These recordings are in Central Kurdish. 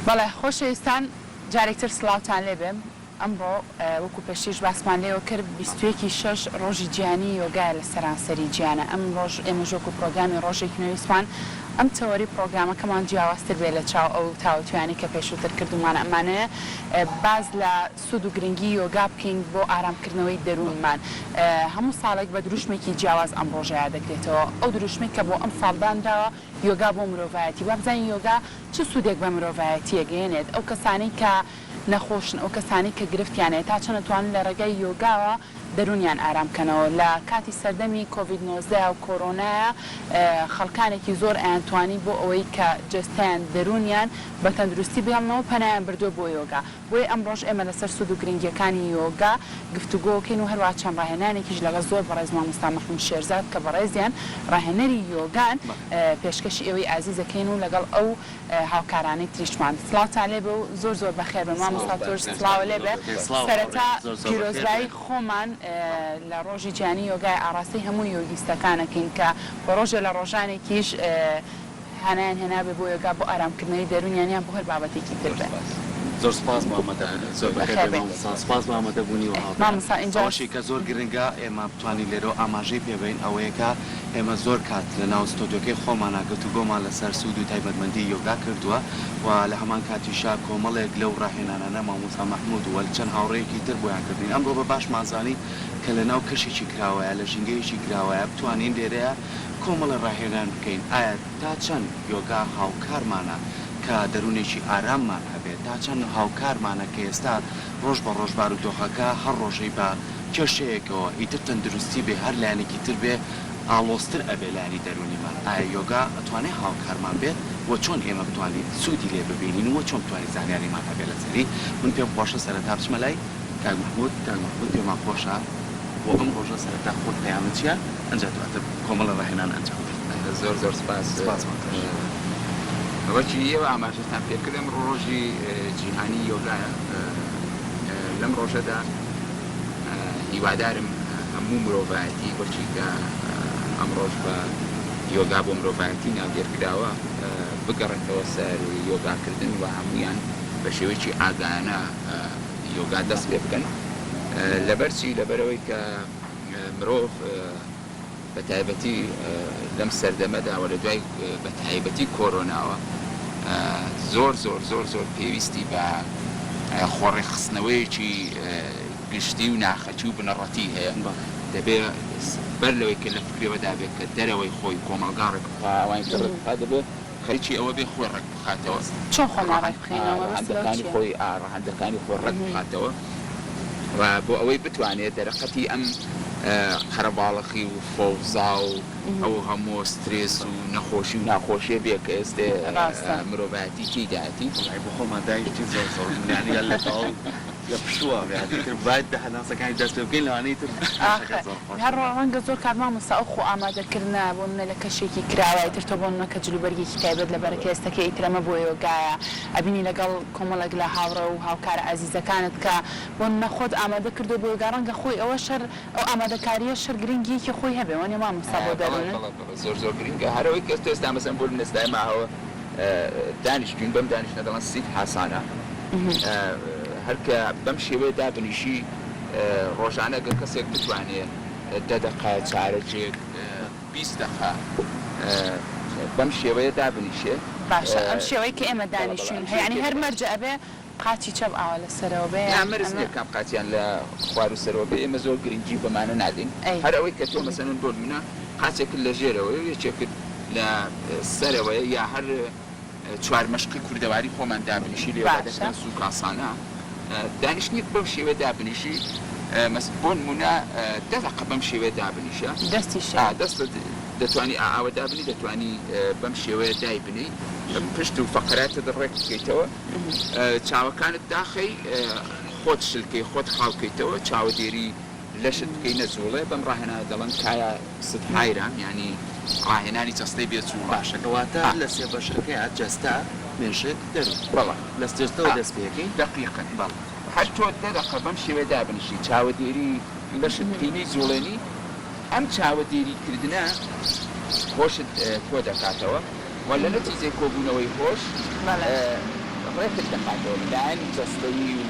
بەڵێ خۆشەویستان جارێکتر سڵاوتان لێبێ ئەمڕۆ وەکو پێشتریش باسمان لێوە کرد 21 ی شەش ڕۆژی جیهانی یۆگایە لە سەرانسەری جیهانە ئەم ڕۆژ ئێمەش وەکو پڕۆگرامی ڕۆژێکی نوێ ویستمان ئەم تەوەری پڕۆگرامەکەمان جیاوازتر بێ لە چاو ئەو تاوتوێیانەی کە پێشووتر کردوومانە ئەمانەیە باس لە سوود و گرنگی یۆگا بکەین بۆ ئارامکردنەوەی دەروونمان. هەموو ساڵێک بە دروشمێکی جیاواز ئەم ڕۆژە یادەکرێتەوە. ئەو دروشمەی کە بۆ ئەمساڵ دانراوە یۆگا بۆ مرۆڤایەتی. با بزانین یۆگا چ سوودێک بە مرۆڤایەتی ئەگەیەنێت؟ ئەو کەسانەی کە نەخۆشن، ئەو کەسانەی کە گرفتیان هەیە تا چەند ئەتوانن لە ڕێگای یۆگاوە دەروونیان ئارام کەنەوە؟ لە کاتی سەردەمی کۆڤید 19 و کۆرۆنایا خەڵکانێکی زۆر ئەیانتوانی بۆ ئەوەی کە جەستەیان، دەروونیان بە تەندروستی بهێڵنەوە پەنایان بردووە بۆ یۆگا. بۆیە ئەمڕۆش ئێمە لەسەر سوود و گرنگییەکانی یۆگا گفتوگۆکەین و هەروەها چەند ڕاهێنانێکیش لەگەڵ زۆر بەڕێز مامۆستا مەحمود شێرزاد کە بەڕێزیان ڕاهێنەری یۆگان پێشکەشی ئێوەی ئازیز ئەکەین و لەگەڵ ئەو هاوکارانەی تریشمان. سڵاوتان لێبێ و زۆر زۆر بەخێر بن. مامۆستا تۆش سڵاوە لێبێ. سەرەتا پیرۆزبایی خۆمان لە ڕۆژی جیهانی یۆگای ئاڕاستەی هەموو یۆگیستەکان ئەکەین کە بە ڕۆژێ لە ڕۆژانێکیش هانایان هێنابێ بۆ یۆگا بۆ ئارامکردنەوەی دەروونیان یان بۆ هەر بابەتێکی تر بێ. زۆر سوپاس بۆ ئامادەبوونت. زۆر بەخێر بێی مامۆستا. سوپاس بۆ ئامادەبوونی و هاوڕێیان. ئەوەشی کە زۆر گرنگە ئێمە بتوانین لێرەوە ئاماژەی پێ بەین ئەوەیە کە ئێمە زۆر کات لە ناو ستۆدیۆکەی خۆمانا گفتوگۆمان لەسەر سوود و تایبەتمەندی یۆگا کردووە و لە هەمان کاتیشا کۆمەڵێک لەو ڕاهێنانانە مامۆستا مەحمود و چەند هاوڕێیەکی تر بۆیان کردین. ئەمڕۆ بە باشمان زانی کە لە ناو کەشێکی کراوەیا لە ژینگەیەکی کراوەیا بتوانین لێرەیا کۆمەڵە ڕاهێنان بکەین، ئایا تا چەند یۆگا هاوکارمانە کە دەروونێکی ئاراممان هەبێت، تا چەند هاوکارمانە کە ئێستا ڕۆژ بە ڕۆژ بارودۆخەکە هەر ڕۆژەی بە کێشەیەکەوە ئیتر تەندروستی بێ هەر لایەنێکی تر بێ ئاڵۆزتر ئەبێ لایەنی دەروونیمان، ئایا یۆگا ئەتوانێ هاوکارمان بێت و چۆن ئێمە بتوانین سوودی لێ ببینین و چۆن بتوانین زانیاریمان هەبێ لەسەری، من پێم خۆشە سەرەتا بچمە لای کاک مەحمود، کاک مەحمود پێمان خۆشە بۆ ئەم ڕۆژە سەرەتا خۆت پەیامت چیە ئەنجا دواتر کۆمەڵە ڕاهێنان ئەنجام بدەین. زۆر زۆر سپاس. سپاس بۆ تۆش. وەکی ئێوە ئاماژەتان پێکرد ئەمڕۆ ڕۆژی جیهانی یۆگایە لەم ڕۆژەدا هیوادارم هەموو مرۆڤایەتی وەکی کە ئەمڕۆش بە یۆگا بۆ مرۆڤایەتی ناودێر کراوە بگەڕێتەوە سەر یۆگاکردن و هەمویان بە شێوەیەکی ئاگایانە یۆگا دەست پێ بکەن لەبەر چی لەبەرئەوەی کە مرۆڤ بە تایبەتی لەم سەردەمەدا و لە دوای بە تایبەتی کۆرۆناوە زۆر زۆر زۆر زۆر پێویستی بە خۆڕێکخستنەوەیەکی گشتی و ناخەکی و بنەڕەتی هەیە دەبێ بەر لەوەی کە لە فکرەوەدا بێت کە دەرەوەی خۆی کۆمەڵگا ڕێک بخا ئەوانی تر ڕێک بخا دەبێ خەریکی ئەوە بێ خۆی ڕێک بخاتەوە. چۆن خۆمان ڕێک بخەینەوە؟ مەبەست لەوە ڕەهەندەکانی چییە؟ خۆی ئا ڕەهەندەکانی خۆی ڕێک بخاتەوە و بۆ ئەوەی بتوانێ دەرەقەتی ئەم قەرەباڵخی و فەوزا و ئەو هەموو سترێس و نەخۆشی و ناخۆشیە بێ کە ئێستێ ڕاستە. مرۆڤایەتی تێیدایەتی. وەڵای بۆ خۆمان دانیشتین زۆر زۆر یانی لە تەواو لە پشووە یانی تر باید بە هەناسەکانی دەست پێ بکەین لەوانەیە تر ئاخ کەشەکە زۆر خۆش هەر بێ. ڕەنگە زۆر کات مامۆستا ئەو خۆ ئامادەکردنە بۆ نمونە لە کەشێکی کراوە ئیتر تۆ بۆ نمونە کە جلوبەرگێکی تایبەت لەبەرەکە ئێستەکە ئیتر ئەمە بۆ یۆگایە ئەبینی لەگەڵ کۆمەڵێک لە هاوڕێ و هاوکارە ئازیزەکانت کە بۆ نمونە خۆت ئامادە کردووە بۆ یۆگا ڕەنگە خۆی ئەوەش هەر ئەو ئامادەکارییەش هەر گرنگییەکی خۆی هەبێ وانیە مامۆستا بۆ بەڵێ دەروونت؟ بەڵێ بەڵێ زۆر زۆر گرنگە هەر ئەوەی کە تۆ ئێستا مەسەلەن بۆ نمونە ئێستا ئێمە ئەوە دانیشتوین بەم دانیشتنە دەڵێن سیت حاسانە هەر کە بەم شێوەیە دابنیشی ڕۆژانە گەر کەسێک بتوانێ دە دەقە چارەکێک 20 دەقە بەم شێوەیە دابنیشێ باشە ئەم شێوەی کە ئێمە بەڵێ بەڵێ دانیشتوین ئەم شێوەی یانی کە هەر ئێمە مەرجە ئەبێ قاچی چەپ ئاوا لە سەرەوە بێ نا یان مەرج ئەمە نییە کام قاچیان لە خوار و سەرەوە بێ ئێمە زۆر گرنگی بەمانە نادەین ئەی هەر ئەوەی کە تۆ مەسەلەن بۆ نمونە قاچێکت لە ژێرەوەیە و یەکێکت لە سەرەوەیە یا هەر چوارمەشقی کوردەواری خۆمان دابنیشی لێوە باشە. دەکرێن زوو کاسانە دانیشتنێک بەم شێوەیە دابنیشی مەس بۆ نمونە دە دەقە بەم شێوەیە دابنیشە دەستیشە. ئا دەستت دەتوانی ئا ئاوە دابنی دەتوانی بەم شێوەیە دایبنێی پشت و فەقەراتت ڕێک بکەیتەوە چاوەکانت داخەی خۆت شلکەی خۆت خاوکەیتەوە چاوەدێری لەشت بکەی نەجوڵێ بەم ڕاهێنانە دەڵێن کایا ستهایرام یانی ڕاهێنانی جەستەی بێ جوڵە. باشە کەواتە ئا. لە سێ بەشەکەیا جەستە، مێشک، دەروون. بەڵێ. لە جەستەوە ئا. دەست پێ ئەکەین؟ دەقیقەن. بەڵێ. هەر باشە. تۆ دە دەقە بەم شێوەیە دابنیشی چاوەدێری لەشت بکەی نەیجوڵێنی ئەم چاوەدێری کردنە هۆشت کۆ دەکاتەوە و لە نەتیجەی کۆبوونەوەی هۆش بەڵێ. ڕێکت دەخاتەوە، لایەنی جەستەیی و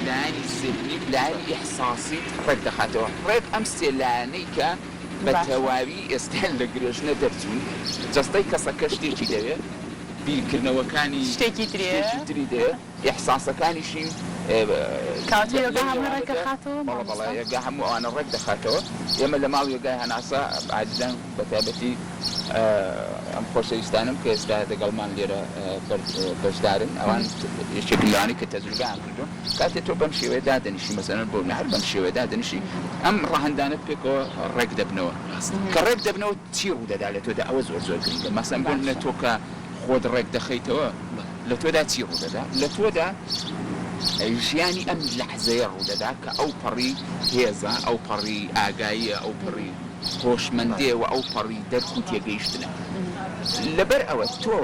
لایەنی زهنی و لایەنی ئیحساسیت ڕێک دەخاتەوە. ڕێک ئەم سێ لایەنەی کە بە تەواوی ئێستا لە گرێژنە دەرچوون، جەستەی کەسەکە شتێکی دەوێ، بیرکردنەوەکانی شتێکی تری دەوێ، ئیحساسەکانیشی کەواتە یۆگا هەمووی ڕێک دەخاتەوە بەڵێ بەڵێ یۆگا هەموو ئەوانە ڕێک دەخاتەوە. ئێمە لە ماڵ یۆگای هەناسە ئازیزان بە تایبەتی ئەم خۆشەویستانەم کە ئێستا دەگەڵمان لێرە بەشدارن ئەوان یەکێکن لەوانەی کە تەجروبەیان کردووە. کاتێ تۆ بەم شێوەیە دادەنیشی مەسەلەن بۆ هەر بەم شێوەیە دادەنیشی ئەم ڕەهەندانەت پێکەوە ڕێک دەبنەوە. کە ڕێک دەبنەوە چی ڕوودەدا لە تۆدا ئەوە زۆر زۆر گرنگە. مەسەلەن بۆ نموونە تۆ کە خۆت ڕێک دەخەیتەوە لە تۆدا چی ڕوودەدا؟ لە تۆدا ژیانی ئەم لەحزەیە ڕوودەدا کە ئەوپەڕی هێزە، ئەوپەڕی ئاگاییە، ئەوپەڕی هۆشمەندییە و ئەوپەڕی دەرک و تێگەیشتنە. لەبەر ئەوە تۆ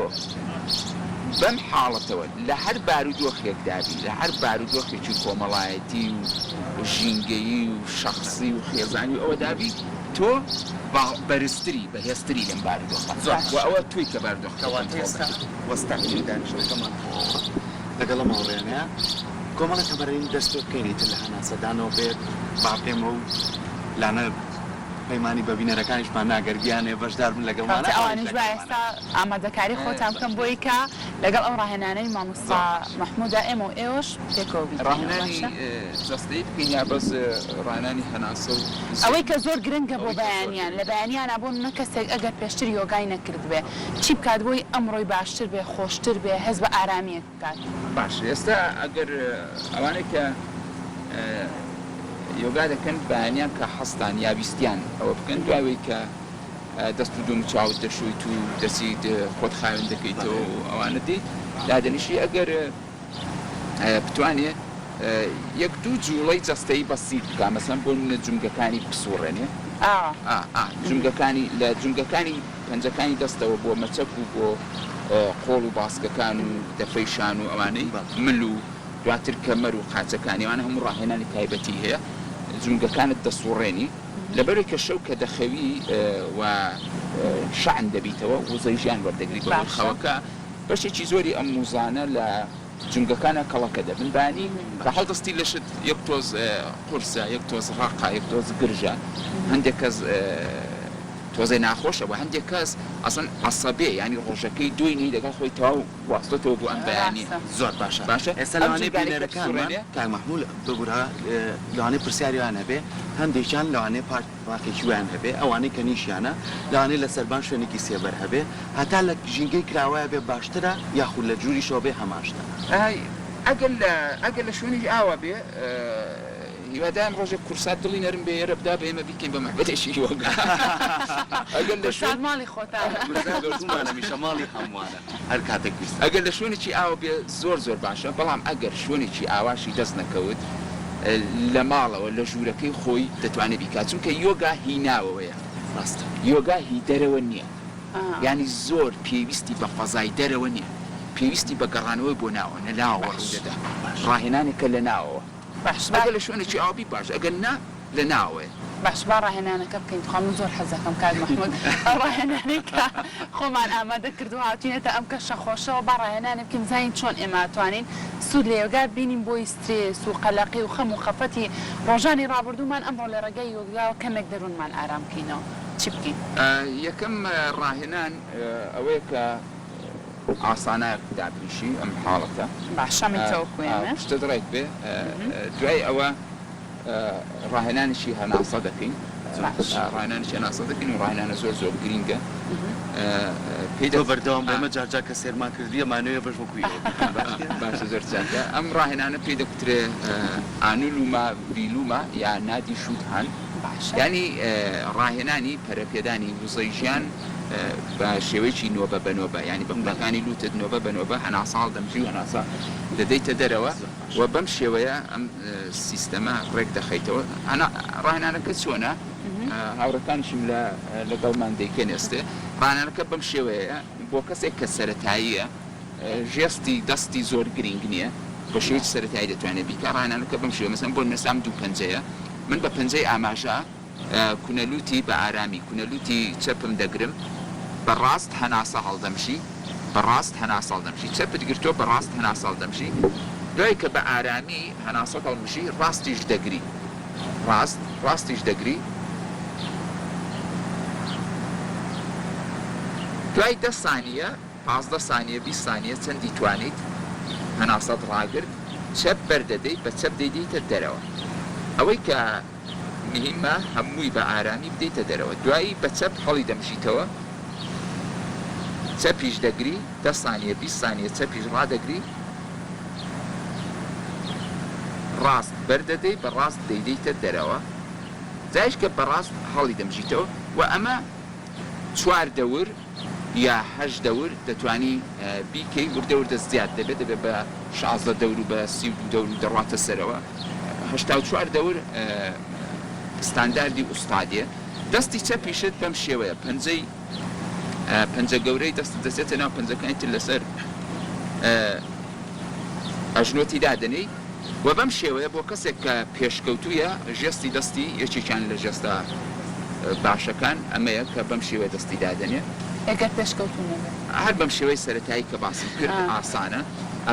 بەم حاڵەتەوە لە هەر بارودۆخێکدا بی، لە هەر بارودۆخێکی کۆمەڵایەتی و ژینگەیی و شەخسی و خێزانی و ئەوەدا بی، تۆ بەرزتری، بەهێزتری لەم بارودۆخە و ئەوە تۆی کە بارودۆخەکە کەواتە کۆنترۆڵ ئێستا دەکەی. وەستاکەین دانیشتنەکەمان تەواوە لەگەڵ ئەم هاوڕێیانەیا کۆمەڵێ تەمەرین دەست پێ بکەین ئیتر لە هەناسەدانەوە بێت با ئێمە و لانە پەیمانی بە بینەرەکانیشمان نا گەر بیانەوێ بەشدار بن لەگەڵمانا کەواتە ئەوانیش ئەوانیش با لەگەڵمانن. ئێستا ئامادەکاری خۆتان بکەن بۆی کە لەگەڵ ئەو ڕاهێنانەی مامۆستا مەحمودا ئێمە و ئێوەش پێکەوە بیکەینەوە ڕاهێنانی باشە؟ جەستەیی بکەین یا بەس ڕاهێنانی هەناسە و ئەوەی زهنی؟ کە زۆر گرنگە بۆ ئەوەی کە زۆر بەیانیان لە گرنگە. بەیانیانا بۆ نمونە کەسێک ئەگەر پێشتر یۆگای نەکردبێ چی بکات بۆی ئەمڕۆی باشتر بێ خۆشتر بێ هەست بە ئارامیەک بکات؟ باشە ئێستا ئەگەر ئەوانەی کە یۆگا دەکەن بەیانیان کە هەستان یا ویستیان ئەوە بکەن دوای ئەوەی کە دەست و دەم و چاوت دەشۆیت و دەچیت خۆت خاوێن دەکەیتەوە و ئەوانە دێیت دادەنیشی ئەگەر بتوانێ یەک دوو جوڵەی جەستەیی بەسیت بکا مەسەلەن بۆ نمونە جومگەکانی بسوڕێنێ ئا ئا جومگەکانی لە جومگەکانی پەنجەکانی دەستەوە بۆ مەچەک و بۆ قۆڵ و باسکەکان و دەفەی شان و ئەوانەی مل و دواتر کەمەر و قاچەکانی ئەوانە هەموو ڕاهێنانی تایبەتی هەیە جومگەکانت دەسوڕێنی لەبەرئەوەی کە شەو کە دەخەوی و شەعن دەبیتەوە وزەی ژیان وەردەگری بەهۆی خەوەکە بەشێکی زۆری ئەم وزانە لە جومگەکانا کەڵەکە دەبن بەیانی کە هەڵدەستی لەشت یەک تۆز قورسە یەک تۆز ڕەقە یەک تۆز گرژە هەندێک کەس تۆزێ ناخۆشە وە هەندێک کەس ئەسڵەن عەسەبێ یانی ڕۆژەکەی دوێنی لەگەڵ خۆی تەواو گواستۆتەوە بۆ ئەم بەیانیە. زۆر باشە باشە ئێستا ئەم لەوانەیە جومگانەی کە بینەرەکانمان بسوڕێنێ. کاک مەحموود ببورە لەوانەیە پرسیاری وایان هەبێ هەندێکیان لەوانەیە پارک پارکێکی وایان هەبێ ئەوانەی کە نیشیانە لەوانەیە لە سەربان شوێنێکی سێبەر هەبێ هەتا لە ژینگەی کراوەیا بێ باشترە یاخود لە ژووریشەوە بێ هەمان شتە. ئەگەر لە ئەگەر لە شوێنێکی ئاوا بێ هیوادارم ڕۆژێک کورسات دڵی نەرم بێ ئێرە بدا بە ئێمە بیکەین بە مەعبەدێکی یۆگا ئەگەر لە کورسات شوێن ماڵی خۆتانە. کورسات هەموومان هەمیشە ماڵی هەمووانە هەر کاتێک ویستتان. ئەگەر لە شوێنێکی ئاوا بێ زۆر زۆر باشە بەڵام ئەگەر شوێنێکی ئاواشی دەست نەکەوت لە ماڵەوە لە ژوورەکەی خۆی دەتوانێ بیکات چونکە یۆگا هی ناوەوەیە ڕاستە. یۆگا هی دەرەوە نییە یانی زۆر پێویستی بە فەزای دەرەوە نییە پێویستی بە گەڕانەوەی بۆ ناوە لە ناوەوە باش. ڕوودەدا باش. ڕاهێنانێکە لە ناوەوە باش با. ئەگەر لە شوێنێکی ئاوا بی باشە ئەگەر نا لە ناوەوەیە. باش با ڕاهێنانەکە بکەین تخوا من زۆر حەزەکەم کاک مەحمود ئەو ڕاهێنانەی کە خۆمان ئامادە کردووە هاتوینەتە ئەم کەشە خۆشەوە با ڕاهێنانی بکەین بزانین چۆن ئێمە ئەتوانین سوود لە یۆگا ببینین بۆی سترێس و قەلەقی و خەم و خەفەتی ڕۆژانی ڕابردوومان ئەمڕۆ لە ڕێگای یۆگاوە کەمێک دەروونمان ئارام بکەینەوە چی بکەین؟ یەکەم ڕاهێنان ئەوەیە کە ئاسانە دابنیشی ئەم حاڵەتە باشە من تەوەکو ئێمە. پشتت ڕێک بێ دوای ئەوە ڕاهێنانێکی هەناسە دەکەین ڕاهێنانێکی هەناسە دەکەین و ڕاهێنانە زۆر زۆر گرینگە پێی تۆ بەردەوام بە ئێمە جار جار کە سێرمان کردی ئەمانەوێ بەش وەکو ئێوە بیکەین باش نییە؟ باشە زۆر چاکە ئەم ڕاهێنانە پێی دەکوترێ ئانولوما ڤیلوما یا نادی شودهان باشە یانی ڕاهێنانی پەرەپێدانی وزەی ژیان بە شێوەیەکی نۆبە بە نۆبە یانی بە قولەکانی لوتت نۆبە بە نۆبە هەناسە هەڵدەمژی و هەناسە دەدەیتە دەرەوە و بەم شێوەیە ئەم سیستەمە ڕێک دەخەیتەوە. ڕاهێنانەکە چۆنە؟ هاوڕێکانیشم لە لەگەڵمان دەیکەن ئێستێ. ڕاهێنانەکە بەم شێوەیەیە، بۆ کەسێک کە سەرەتاییە، ژێستی دەستی زۆر گرینگ نییە، بە شێوەیەکی سەرەتایی دەتوانێت بیکا. ڕاهێنانەکە بەم شێوەیە، مەسەلەن بۆ نموونە ئێستا ئەم دوو پەنجەیە، من بە پەنجەی ئاماژە کونەلووتی بە ئارامی کونەلووتی چەپم دەگرم، بە ڕاست هەناسە هەڵدەمژی. بە ڕاست هەناسە هەڵدەمژی، چەپت گرتووە بە ڕاست هەناسە هەڵدەمژی، دوای کە بە ئارامی هەناسەت هەڵمژی ڕاستیش دەگری، ڕاست، ڕاستیش دەگری، دوای دە سانیە، 15 سانیە، 20 سانیە چەندی توانیت هەناسەت ڕاگرت، چەپ بەردەدەی بە چەپ دەیدەیتە دەرەوە. ئەوەی کە مهیمە هەمووی بە ئارامی بدەیتە دەرەوە دوایی بە چەپ هەڵی دەمژیتەوە چەپیش دەگری دە سانیە 20 سانیە چەپیش ڕادەگری ڕاست بەردەدەی بە ڕاست دەیدەیتە دەرەوە جایش کە بە ڕاست هەڵی دەمژیتەوە و ئەمە چوار دەور یا هەشت دەور دەتوانی بیکەی وردە وردە زیاد دەبێت دەبێت بە 16 دەور و بە 32 دەور و دەڕاتە سەرەوە 84 دەور ستانداردی ئوستادیە دەستی چەپیشت بەم شێوەیە پەنجەی پەنجە گەورەی دەستت دەچێتە ناو پەنجەکانی تر لەسەر ئەژنۆتی دادەنێی و بەم شێوەیە بۆ کەسێک کە پێشکەوتوویە ژێستی دەستی یەکێکیان لە ژێستە باشەکان ئەمەیە کە بەم شێوەیە دەستی دادەنێ. ئەگەر پێشکەوتوو نەبێ؟ هەر بەم شێوەی سەرەتایی کە باسم کرد ئاسانە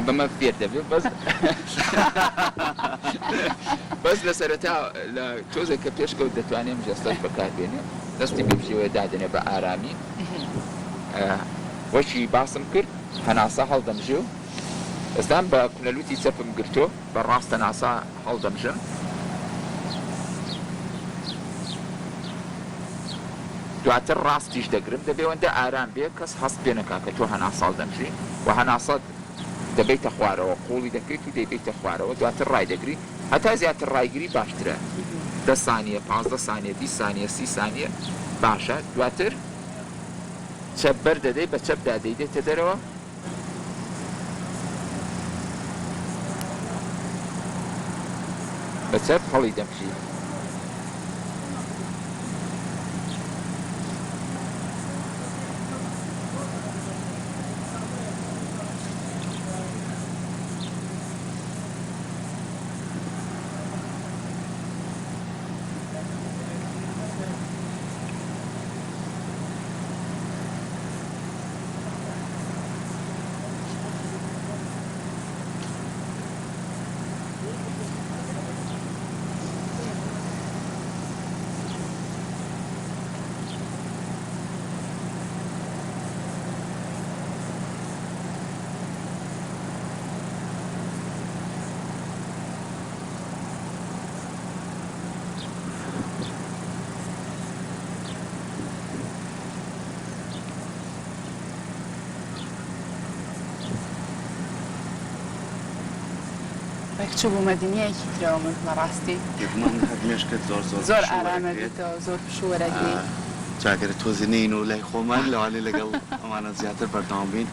بەمە فێر دەبێ بەس بەس لە سەرەتا لە تۆزێک کە پێشکەوت دەتوانێ ئەم ژێستەش بەکار بێنێ دەستی بەم شێوەیە دادەنێ بە ئارامی وەکی باسم کرد هەناسە هەڵدەمژێ و ئێستا بە کونەلوتی چەپم گرتۆ بە ڕاست هەناسە هەڵدەمژم. دواتر ڕاستیش دەگرم دەبێ ئەوەندە ئارام بێ کەس هەست پێ نەکا کە تۆ هەناسە هەڵدەمژی و هەناسەت دەبەیتە خوارەوە قوڵی دەکەیت و دەیبەیتە خوارەوە دواتر ڕایدەگری هەتا زیاتر ڕایگری باشترە دە سانیە 15 سانیە 20 سانیە 30 سانیە باشە دواتر چەپ بەر دەدەی بە چەپدا دەیدەیتە دەرەوە. بە چەپ هەڵی دەمژی. ڕێک چووبوومە دنیایەکی ترەوە من بەڕاستی. بێگومان هەر مێشکت زۆر زۆر زۆر پشوو ئارامە وەرەگرێت. بیتەوە زۆر پشوو وەرەگری. جا گەر تۆزێ نەیەینەوە لای خۆمان لەوانەیە لەگەڵ ئەمانە زیاتر بەردەوام بین.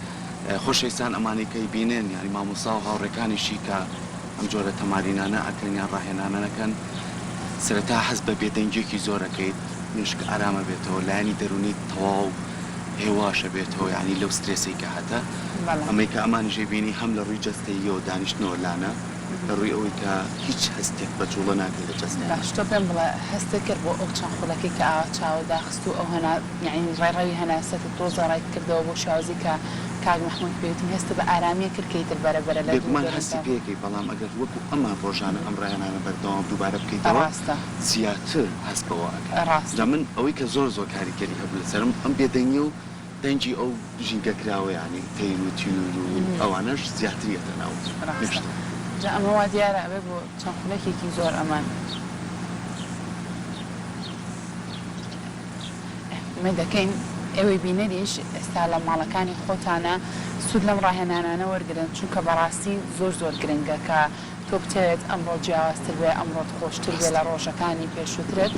خۆشەویستان ئەمانەی کە ئەیبینن یانی مامۆستا و هاوڕێکانیشی کە ئەم جۆرە تەمارینانە ئەکەن یان ڕاهێنانە ئەکەن سەرەتا هەست بە بێدەنگیەکی زۆر ئەکەیت مێشک ئارام ئەبێتەوە لایەنی دەروونیت تەواو هێواش ئەبێتەوە یانی لەو سترێسەی کە هەتە ئەمەی کە ئەمانیش ئەیبینی هەم لە ڕووی جەستەییەوە دانیشتنەوە لانە لە ڕووی ئەوەی کە هیچ هەستێک بە جوڵە ناکەی لە جەستەیان. باش تۆ پێم بڵێ هەستت کرد بۆ ئەو چەند خولەکەی کە ئاوا چاوت داخست و ئەو هەنا یەعنی ڕێڕەوی هەناسەتت تۆزێ ڕێک کردەوە بۆ شێوازی کە کاک مەحمود پێی وتم هەستت بە ئارامیە کرد کە ئیتر بەرە بەرە لە دڵ و بێگومان هەستی دەروونتا. پێکەی بەڵام ئەگەر وەکو ئەمان ڕۆژانە ئەم ڕاهێنانە بەردەوام دووبارە بکەیتەوە ڕاستە. زیاتر هەست بەوە ئەکەی. ڕاستە. جا من ئەوەی کە زۆر زۆر کاریگەری هەبوو لەسەرم ئەم بێدەنگیە و دەنگی ئەو ژینگە کراوە یانی تەیر و تیور و ئەوانەش زیاتر یەتە ناو ڕاستە. مێشکم. جا ئەمە وا دیارە ئەبێ بۆ چەند خولەکێکی زۆر ئەمان. ئێمە دەکەین، ئێوەی بینەریش ئێستا لە ماڵەکانی خۆتانە سوود لەم ڕاهێنانانە وەرگرن، چونکە بەڕاستی زۆر زۆر گرنگە کە تۆ بتەوێت ئەمڕۆت جیاوازتر بێ، ئەمڕۆت خۆشتر بێ لە ڕۆژەکانی پێشووترت.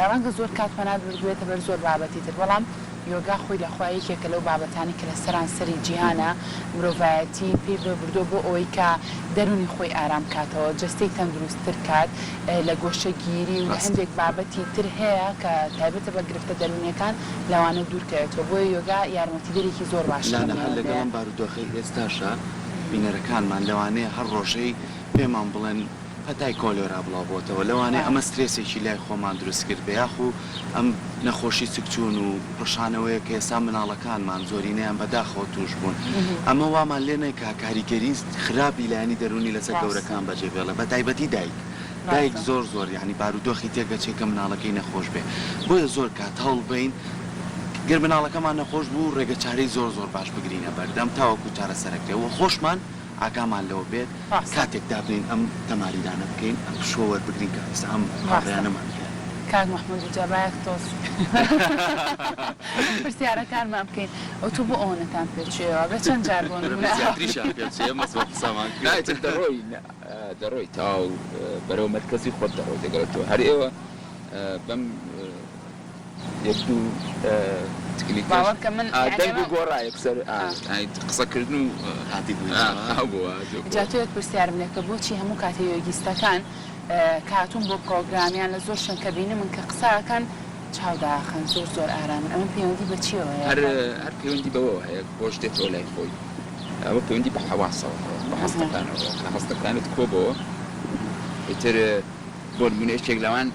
ڕەنگە زۆر کات پەنات بردبێتە بەر زۆر بابەتی تر، بەڵام یۆگا خۆی لە خۆیا یەکێکە لەو بابەتانەی کە لە سەرانسەری جیهانا مرۆڤایەتی پێی بردووە بۆ ئەوەی کە دەروونی خۆی ئارام کاتەوە، جەستەی تەندروستتر کات، لە گۆشەگیری و لە هەندێک بابەتی تر هەیە کە تایبەتە بە گرفتە دەروونیەکان لەوانە دوور کەوێتەوە، بۆیە یۆگا یارمەتیدەرێکی زۆر باشە لەم لانە هەر لەگەڵ نێوەندەیا. ئەم بارودۆخەی ئێستاشا بینەرەکانمان لەوانەیە هەر ڕۆژەی پێمان بڵێن. پەتای کۆلێرا بڵاو بۆتەوە لەوانەیە ئەمە سترێسێکی لای خۆمان دروست کردبێ یاخو ئەم نەخۆشی سکچوون و ڕشانەوەیە کە ئێستا مناڵەکانمان زۆرینەیان بەداخەوە توش بوون ئەمە وامان لێ نەکا کاریگەری خراپی لایەنی دەروونی لەسەر گەورەکان بەجێ بێڵێ بەتایبەتی دایک دایک زۆر زۆر یانی بارودۆخی تێک ئەچێ کە مناڵەکەی نەخۆش بێ بۆیە زۆر کات هەوڵ بەین گەر مناڵەکەمان نەخۆش بوو ڕێگە چارەی زۆر زۆر باش بگرینە بەردەم تاوەکو چارەسەرەکرێ وە خۆشمان ئاگامان لەوە بێت کاتێک دابنێین ئەم تەمارینانە بکەین ئەم پشووە وەربگرین کە ئێستا ئەم هاوڕێیانەمان هەیە. کاک مەحمود جا با یەک تۆز پرسیارەکانمان بکەین ئەو تۆ بۆ ئەوەنەتان پێ چێوە بێ چەند جار بۆ نمونە زیاتریشیان پێ چێ ئێمە زۆر قسەمان کرد. نا ئیتر دەڕۆی دەڕۆی تەواو بەرەو مەرکەزی خۆت دەڕۆی دەگەڕێتەوە هەر ئێوە بەم یەک دوو تکنیکەش باوەڕکە من ئا یانی دەنگ و ئەمە گۆڕا یەکسەر ئا ئا. یانی قسەکردن و هاتی ئا بوویتەوە. ئاو بۆوە هاتووە جا تۆ یەک پرسیارم لێ بکە بۆچی هەموو کاتێ یۆگیستەکان کە هاتوون بۆ پڕۆگرام یان لە زۆر شوێن کە بینمن کە قسە ئەکەن چاو داخەن زۆر زۆر ئارامن ئەمە پەیوەندی بە چیەوە هەیە هەر کاک؟ هەر پەیوەندی بەوەوە هەیە هۆش دێتەوە لای خۆی ئەوە پەیوەندی بە حەواسەوە هەیە بە ئەها. هەستەکانەوە هەیە کە هەستەکانت کۆبۆوە ئیتر بۆ نموونە یەکێک لەوان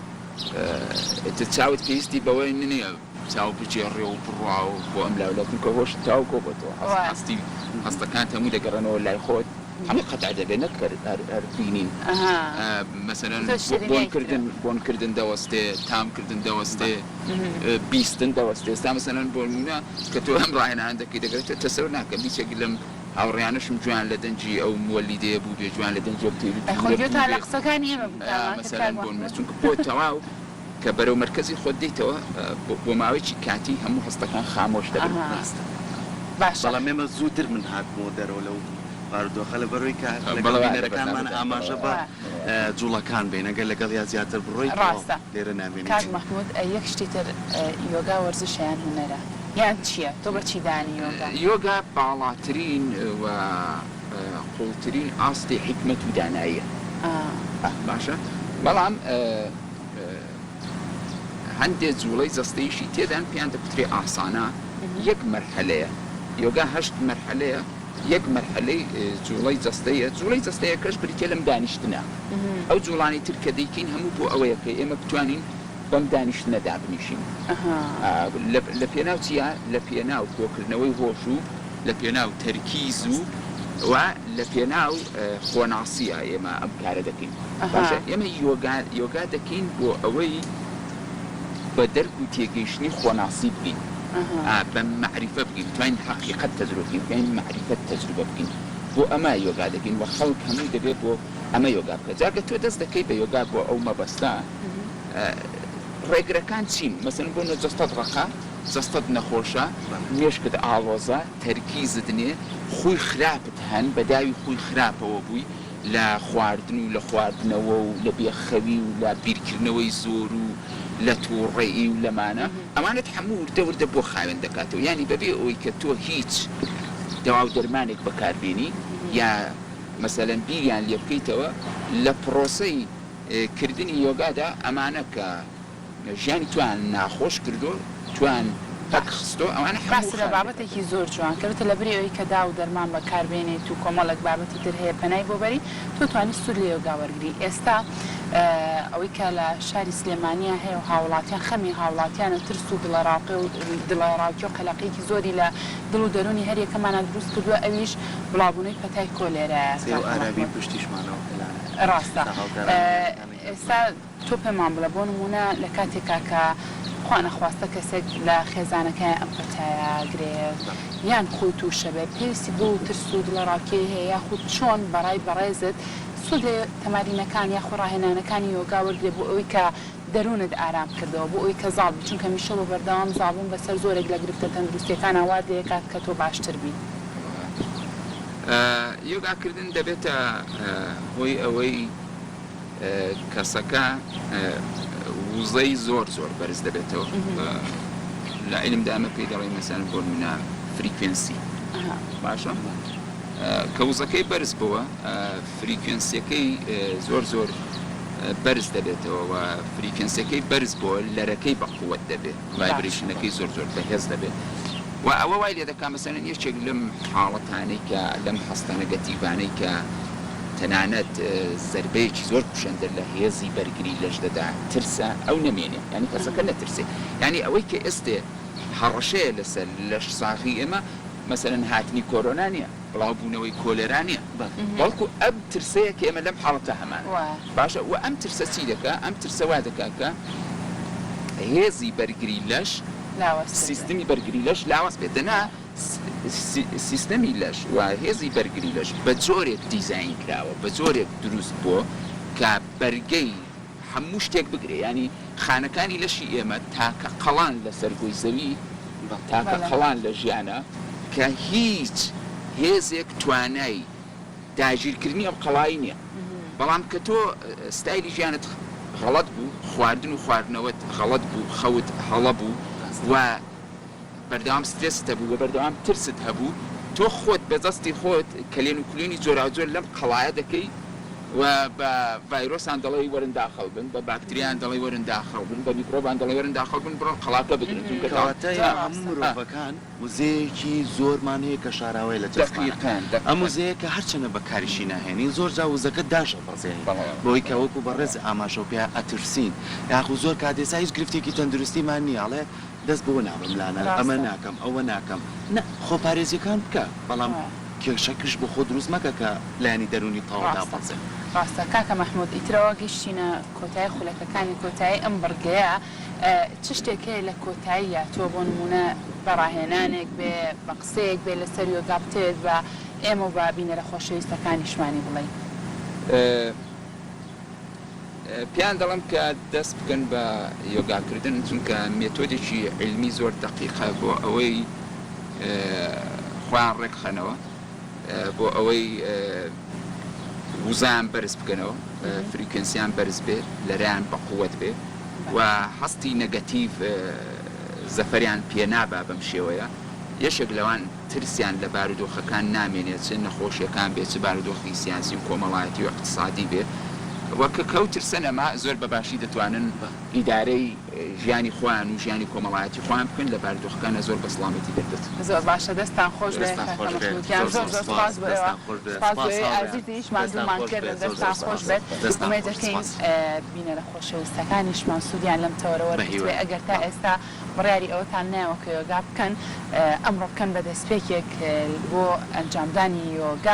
ئیتر چاوت پێویستی بەوە نییە چاو بگێڕێ و بڕوا و بۆ ئەم لاو لا چونکە هۆشت تەواو کۆبۆتەوە هەستی هەستەکانت هەموو دەگەڕێنەوە لای خۆت هەموو قەتع دەبێت نەک هەر هەر بینین مەسەلەن بۆنکردن بۆنکردن دەوەستێ تامکردن دەوەستێ بیستن دەوەستێ ئێستا مەسەلەن بۆ نموونە کە تۆ ئەم ڕاهێنانە دەکەی دەگەڕێتەوە تەسەور ناکەم هیچێک لەم هاوڕێیانەشم گوێیان لە دەنگی ئەو موەلیدەیە بووبێ، گوێیان لە دەنگی ئەو تەیب و ئەی خۆ تورە گوێتان لە بووبێ. قسەکانی ئێمە بوو ئا کاک مەسەلەن بۆ نموونە مەحموود. چونکە بۆ تەواو کە بەرەو مەرکەزی خۆت دێیتەوە بۆ ماوەیەکی کاتی هەموو هەستەکان خامۆش دەبن. ئەها ڕاستە. باشە. بەڵام ئێمە زووتر من هاتمەوە دەرەوە لەو بارودۆخە لەبەرئەوەی کە لەگەڵ بەڵێ وا لە بینەرەکانمان بەرنامەدا ئاماژە بەڵێ بە وا. جوڵەکان بەین ئەگەر لەگەڵیا زیاتر بڕۆی تەواو ڕاستە. لێرە نامێنیت. کاک مەحموود یەک شتی تر یۆگا وەرزشە یان هونەرە؟ یان چیە؟ تۆ بە چی دانی یۆگا؟ یۆگا باڵاترین و قوڵترین ئاستی حیکمەت و داناییە باشە بەڵام هەندێ جوڵەی جەستەیشی تێدان پێیان دەکوترێ ئاسانە یەک مەرحەلەیە یۆگا هەشت مەرحەلەیە یەک مەرحەلەی جوڵەی جەستەیە جوڵەی جەستەیەکەش بریتیە لەم دانیشتنە ئەو جوڵانەی تر کە دەیکەین هەموو بۆ ئەوەیە کە ئێمە بتوانین بەم دانیشتنە دابنیشین لە پێناو چیا؟ لە پێناو کۆکردنەوەی هۆش و لە پێناو تەرکیز و و لە پێناو خۆناسیە ئێمە ئەم کارە دەکەین. باشە ئێمە یۆگا یۆگا دەکەین بۆ ئەوەی بە دەرک و تێگەیشتنی خۆناسی بگەین، بە مەعریفە بگەین، بتوانین حەقیقەت تەجروبە بکەین، بتوانین مەعریفەت تەجروبە بکەین. بۆ ئەمە یۆگا دەکەین و خەڵک هەمووی دەبێت بۆ ئەمە یۆگا بکات. جا گەر تۆ دەست دەکەی بە یۆگا بۆ ئەو مەبەستە، ڕێگرەکان چین؟ مەسەلەن بۆ نمونە جەستەت ڕەقە، جەستەت نەخۆشە، مێشکت ئاڵۆزە، تەرکیزت نیە، خووی خراپت هەن، بە داوی خووی خراپەوە بووی لە خواردن و لە خواردنەوە و لە بێ خەوی و لە بیرکردنەوەی زۆر و لە توڕەیی و لەمانە، ئەوانەت هەموو وردە وردە بۆ خاوێن دەکاتەوە، یانی بەبێ ئەوەی کە تۆ هیچ دەوا و دەرمانێک بەکاربێنی یا مەسەلەن بیریان لێ بکەیتەوە لە پڕۆسەی کردنی یۆگادا ئەمانە کە ژیانی تۆیان ناخۆش کردووە تۆیان پەک خستووە ئەوانە هەموو باست لە خاوێن بابەتێکی زۆر جوان کرد لە بری ئەوەی کە داو و دەرمان بەکار بێنیت و کۆمەڵێک بابەتی تر هەیە پەنای بۆ بەری تۆ توانی سوود لە یۆگا وەرگری ئێستا ئەوەی کە لە شاری سلێمانیا هەیە و هاوڵاتیان خەمی هاوڵاتیانە ترس و دڵەڕاوکێ و دڵەڕاوکێ و قەلەقیەکی زۆری لە دڵ و دەروونی هەر یەکەمانا دروست کردووە ئەویش بڵاوبوونەوەی پەتای کۆلێرایە سێو کاکە ئارامی مەحمود. پشتیشمانەوە کە لە ڕاستە تا هاوکارانە ئێستا تۆ پێمان بڵێ بۆ نموونە لە کاتێکا کە خوا نەخواستە کەسێک لە خێزانەکەیان ئەم پەتایە گرێت یان خۆی تووشە بێت پێویستی بەو ترس و دڵەڕاوکێی هەیە یاخود چۆن بەڕای بەڕێزت سوود لە تەمارینەکان یاخود ڕاهێنانەکانی یۆگا وەرگرێت بۆ ئەوەی کە دەروونت ئارام کردەوە بۆ ئەوەی کە زاڵ بی چونکە هەمیشە بە بەردەوام زاڵبوون بەسەر زۆرێک لە گرفتە تەندروستیەکانا وات لێکات کە تۆ باشتر بی. یۆگا کردن دەبێتە هۆی ئەوەی کەسەکە وزەی زۆر زۆر بەرز دەبێتەوە لە عیلمدا ئەمە پێی دەڵێن مەسەلەن بۆ نمونە frequency باشە کە وزەکەی بەرز بووە frequency ەکەی زۆر زۆر بەرز دەبێتەوە و frequency ەکەی بەرز بۆ لەرەکەی بە قوت دەبێت vibration ەکەی زۆر زۆر بەهێز دەبێت و ئەوە وای لێ دەکا مەسەلەن یەکێک لەم حاڵەتانەی کە لەم هەستە negative انەی کە. تەنانەت زەربەیەکی زۆر کوشەندە لە هێزی بەرگری لەش دەدا، ترسە ئەو نەمێنێ، یانی کەسەکە نەترسێ. یانی ئەوەی کە ئێستێ هەڕەشەیە لەسەر لەشساغی ئێمە، مەسەلەن هاتنی کۆرۆنا نییە، بڵاوبوونەوەی کۆلێرا نییە، بەڵکو ئەم ترسەیە کە ئێمە لەم حاڵەتە هەمانە. باشە وە ئەم ترسە چی دەکا؟ ئەم ترسە وا دەکا کە هێزی بەرگری لەش، سیستمی بەرگری لەش لاواز بێت. دەنا سیستەمی لەش و هێزی بەرگری لەش بە جۆرێک دیزاین کراوە، بە جۆرێک دروست بووە کە بەرگەی هەموو شتێک بگرێ. یانی خانەکانی لەشی ئێمە تاکە قەڵان لەسەر گۆی زەوی، تاکە قەڵان لە ژیانە کە هیچ هێزێک توانای داگیرکردنی ئەم قەڵای نییە. بەڵام کە تۆ ستایلی ژیانت غەڵەت بوو، خواردن و خواردنەوەت غەڵەت بوو، خەوت هەڵە بوو و بەردەوام سترێست هەبوو و بەردەوام ترست هەبوو، تۆ خۆت بە دەستی خۆت کەلێن و کولێنی جۆراوجۆر لەم قەڵایە دەکەی و بە ڤایرۆسان دەڵێی وەرن داخڵ بن، بە باکتریایان دەڵێی وەرن داخڵ بن، بە میکرۆبان دەڵێی وەرن داخڵ بن، بڕۆن قەڵاکە بگرن، چونکە تا کەواتە ئێمە هەموو مرۆڤەکان وزەیەکی زۆرمان هەیە کە شاراوەیە لە جەستمانا، ئەم وزەیە کە هەرچەندە بەکاریشی ناهێنین زۆر جار وزەکە داشئەبەزێنین بەوەی کە وەکو بەڕێز ئاماژەو پێ ئەترسین یاخو زۆر کات ئێستا هیچ گرفتێکی تەندروستیمان نیە ئەڵێ دەست بەوە نابەم لانە ئەمە ناکەم ئەوە ناکەم نا خۆپارێزیەکان بکە بەڵام کێشەکش بۆ خۆت دروست مەکە کە لایەنی دەروونی تەواو دابەزێ. ڕاستە کاکە مەحمود ئیترەوە گەشتینە کۆتایی خولەکەکانی کۆتایی ئەم بڕگەیە چ شتێک هەیە لە کۆتاییا تۆ بۆ نموونە بە ڕاهێنانێک بێ بە قسەیەک بێ لەسەر یۆگا بتەوێت بە ئێمە و بە بینەرە خۆشەویستەکانیشمانی بڵێی؟ پێیان دەڵێم کە دەست بکەن بە یۆگاکردن، چونکە مێتۆدێکی عیلمی زۆر دەقیقە بۆ ئەوەی خۆیان ڕێکخەنەوە، بۆ ئەوەی وزەیان بەرز بکەنەوە، فریکوێنسیان بەرز بێ، لەرەیان بەقوەت بێ و هەستی نەگەتیڤ زەفەریان پێ نابا بەم شێوەیە. یەکێک لەوان ترسیان لە بارودۆخەکان نامێنێ چ نەخۆشیەکان بێ چ بارودۆخی سیاسی و کۆمەڵایەتی و ئیقتسادی بێ و کە کەو ترسە نەما زۆر بە باشی دەتوانن ئیدارەی ژیانی خۆیان و ژیانی کۆمەڵایەتی خۆیان بکەن لە بارودۆخەکانا زۆر بە سڵامەتی دەردەچن. زۆر باشە دەستتان خۆش بێ دەستتان کاکە خۆش بێ مەحمود گیان زۆر زۆر زۆر زۆر سپاس سپاس بۆ ئێوە دەستتان خۆش بێ سپاس بۆ سپاس ئێوەی هاوڕێیان ئازیزیش دەستتان ماندوومان خۆش بێ کردن زۆر زۆر دەستتان خۆش سپاس بێت دەستتان ئومێد خۆش دەکەین سپاس بینەرە خۆشەویستەکانیشمان سوودیان لەم تەوەرە بە وەرگرتبێ هیوایە ئەگەر تا بەڵێ. ئێستا بڕیاری ئەوەتان نایەوە کە یۆگا بکەن، ئەمڕۆ بکەن بە دەستپێکێک بۆ ئەنجامدانی یۆگا.